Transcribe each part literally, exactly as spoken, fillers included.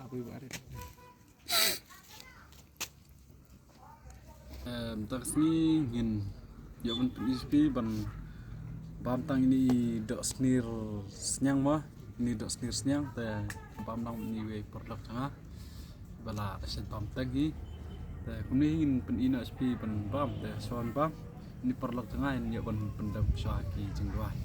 Em, mynta ka sngi ngin ïoh ban pyni ïa phi ban bam tang ine i doh snier sniang mo, ine i doh snier sniang te bam lang ine iwei i paralok jong nga. Ba la da shen bam tang hi. Te kumne hi ngin pyni noh ïa phi ban bam te shuwa ban bam ine i paralok jong nga ngin ïoh ban pyndep shuwa ki jingduwai.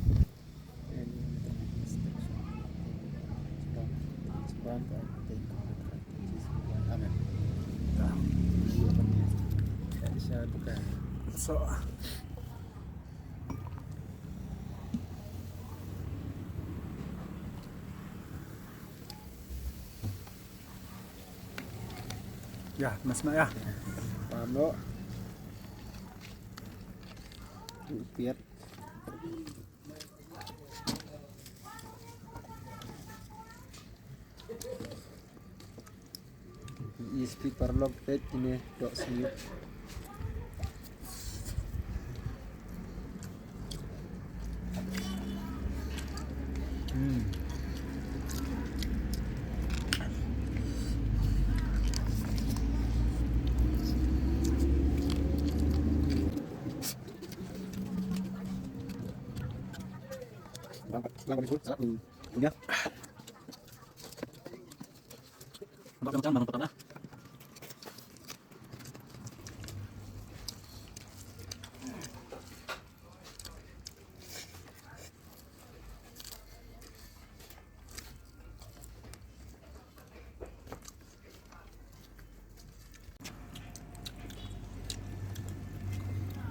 Amen. So, ya, mas na ya. Pam lo. Piat. Ïa phi paralok peit ine i doh snier. Hmm.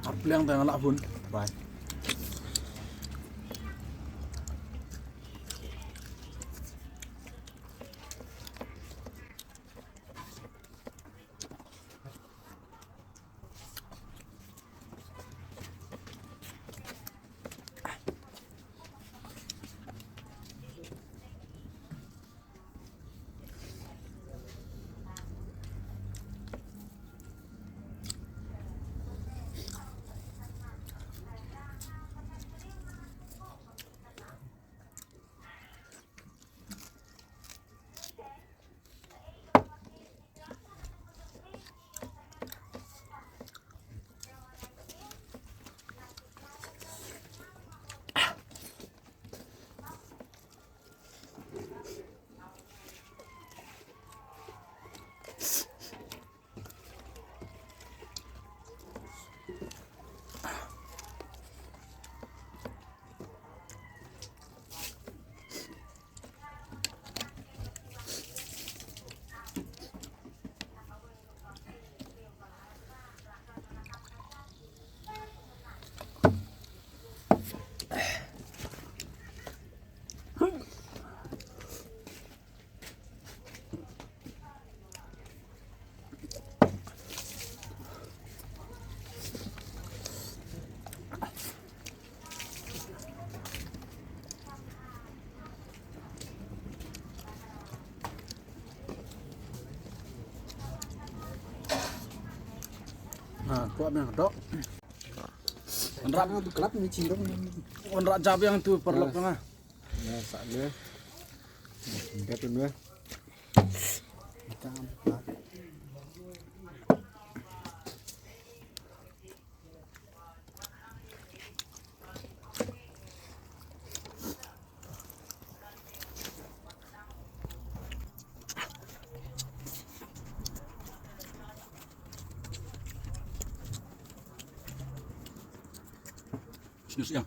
Ar pliang te nga lah hun. Bye. Ha, kwah biang dok. Wan rah, tu kelap ni cindong. Wan rah jab yang tu paralok tengah. Ya, sak dia. Dia tu dia. Ikan. Snier sniang.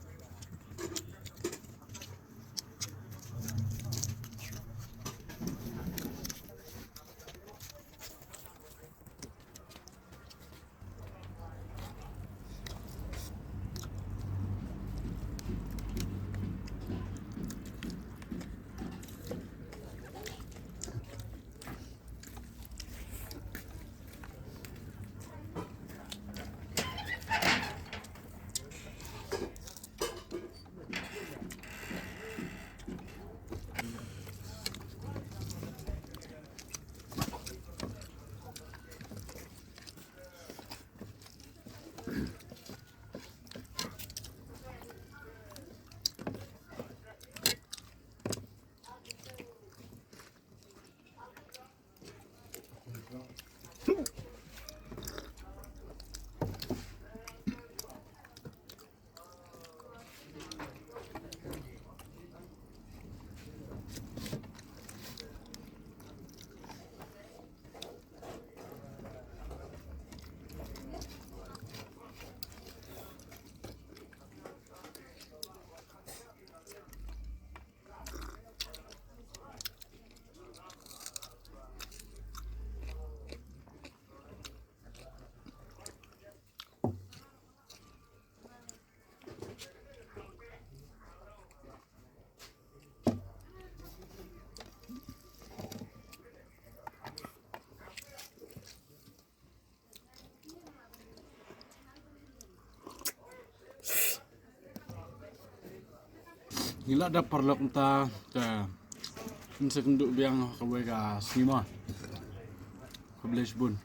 Ngi la dep paralok mynta, te ngin sa kynduh biang ha kawei ka sngi mo. Khublei shibun.